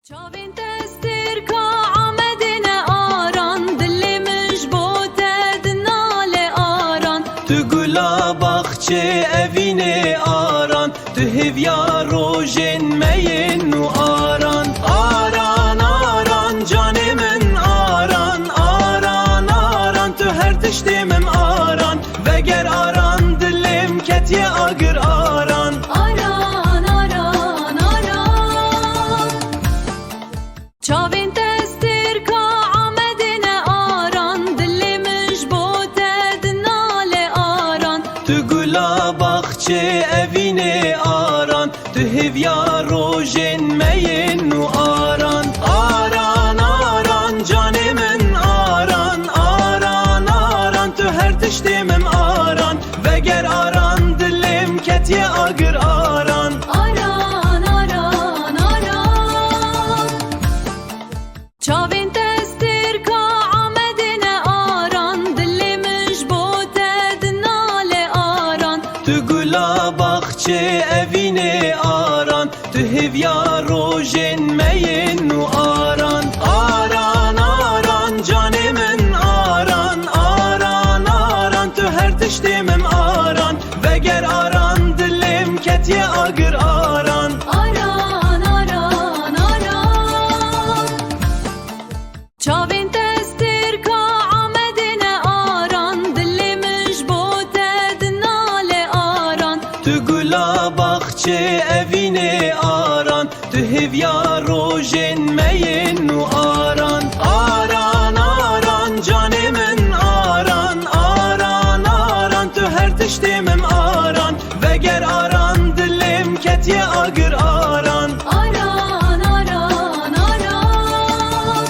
Çavên te stêrka Amedê ne Aran, dilê min ji bo te dinale Aran. Tu gula baxçê evînê Aran, tu hêviya rojên me yên nû Aran. Aran, Aran, canê min Aran, Aran, Aran, tu her tiştê min Aran, veger Aran, dilêm ketiye agir Aran. Aran, Aran, Aran. Çavên te stêrka Amedê ne Aran, dilê min ji bo te dinale Aran. Tu gula baxçê evînê Aran, tu hêviya rojên me yên nû Aran. Aran, Aran, canê min Aran, Aran, Aran, tu her tiştê min Aran, veger Aran, dilêm ketiye agir Aran. Aran, Aran, Aran. Çavên te stêrka Amedê ne Aran, dilê min ji bo te dinale Aran. Tu gula baxçê evînê Aran, tu hêviya rojên me yên nû Aran. Aran, Aran, canê min Aran, Aran, Aran, tu her tiştê min Aran, veger Aran, dilêm ketiye agir Aran. Aran, Aran, Aran. Çavên te stêrka Amedê ne Aran, dilê min ji bo te dinale Aran. Tu gula baxçê evînê Aran, tu hêviya rojên me yên nû Aran. Aran, Aran, canê min Aran, Aran, Aran, tu her tiştê min Aran, veger Aran, dilêm ketiye agir Aran. Aran, Aran, Aran.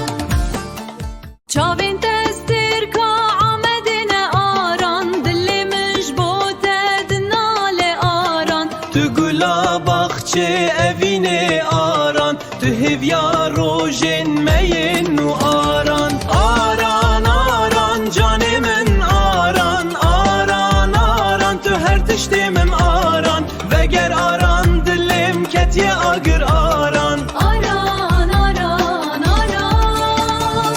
Çavên te stêrka Amedê ne Aran, dilê min ji bo te dinale Aran. Tu gula baxçê evînê Aran, tu hêviya rojên me yên nû Aran. Aran, Aran, canê min Aran, Aran, Aran, tu her tiştê min Aran, veger Aran, dilêm ketiye agir Aran. Aran, Aran, Aran.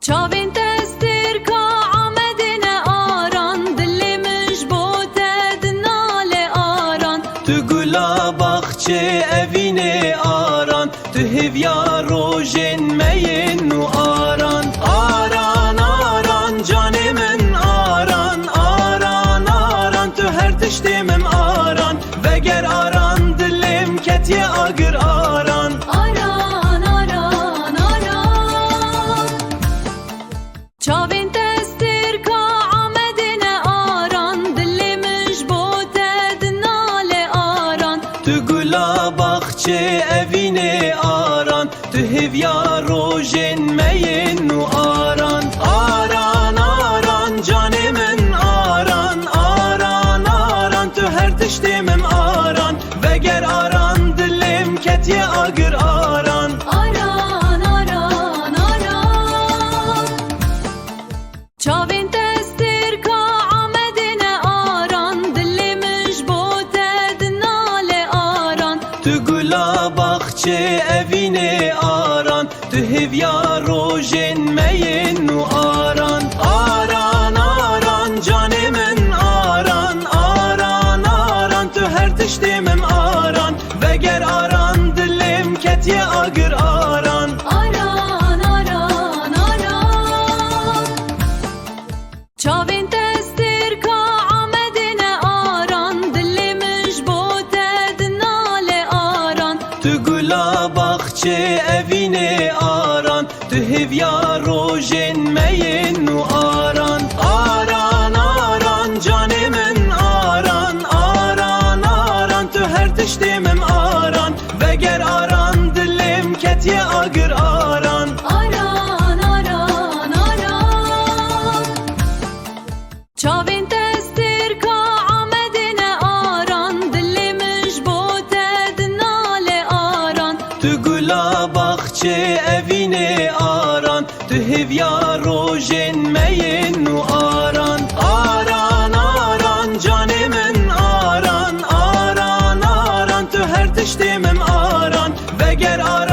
Çavên te stêrka Amedê ne Aran, dilê min ji bo te dinale Aran. Tu gula baxçê evînê Aran, tu hêviya rojên me yên nû Aran. Aran, Aran, canê min Aran, Aran, Aran, tu her tiştê min Aran, veger Aran, dilêm ketiye agir Aran. Aran, Aran, Aran. Çavên te stêrka Amedê ne Aran, dilê min ji bo te dinale Aran. Tu gula baxçê evînê Aran, tu hêviya rojên me yên nû Aran. Aran, Aran, canê min Aran, Aran, Aran, tu her tiştê min Aran, veger Aran, dilêm ketiye agir Aran. Aran, Aran, Aran. Çavên te stêrka Amedê ne Aran, dilê min ji bo te dinale Aran. Tu gula baxçê evînê Aran, tu hêviya rojên me yên nû Aran. Aran, Aran, canê min Aran, Aran, Aran, tu her tiştê min Aran, veger Aran, dilêm ketiye agir Aran. Aran, Aran, Aran. Çavên te stêrka Amedê ne Aran, dilê min ji bo te dinale Aran. Tu gula baxçê evînê Aran, tu hêviya rojên me yên nû Aran. Aran, Aran, canê min Aran, Aran, Aran, tu her tiştê min Aran, veger Aran, dilêm ketiye agir Aran. Aran, Aran, Aran. Çavên te stêrka Amedê ne Aran, dilê min ji bo te dinale Aran. Tu gula baxçê evînê Aran, tu hêviya rojên me yên nû Aran. Aran, Aran, canê min Aran, Aran, Aran, tu her tiştê min Aran, veger Aran.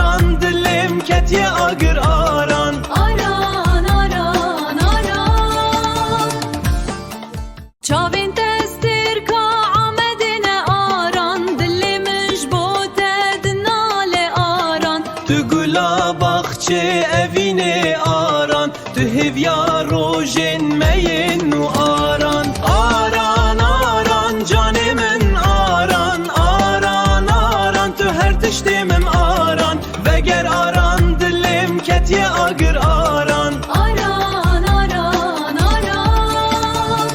Ketiye agir aran. Aran aran aran. Çavên te stêrka Amedê ne aran, dilê min ji bo te dinale aran. Tu gula baxçê evînê aran, tu hêviya rojên me yên nû aran. Aran aran canê min aran, aran aran tu her tiştê min aran. Veger aran, dilêm ketiye agir aran. Aran aran aran.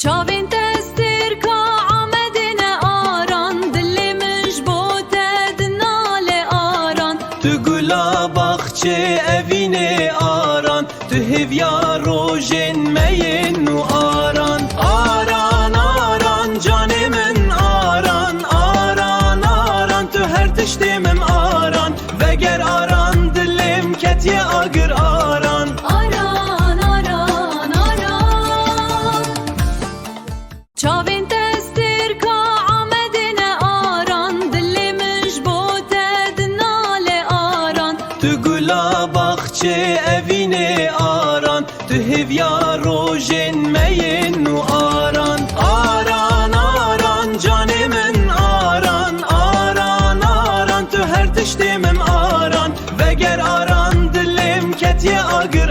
Çavên te stêrka Amedê ne aran, dilê min ji bo te dinale aran. Tu gula baxçê evînê aran, tu hêviya rojên me yên nû aran. Aran aran canê min aran, aran aran tu her tiştê min aran. Veger aran, dilêm ketiye agir aran. Aran aran aran. Çavên te stêrka Amedê ne aran, dilê min ji bo te dinale aran. Tu gula baxçê evînê aran, tu hêviya rojên me yên nû aran. Aran aran canê min aran, aran aran tu her tiştê min aran. Veger aran, dilêm ketiye agir.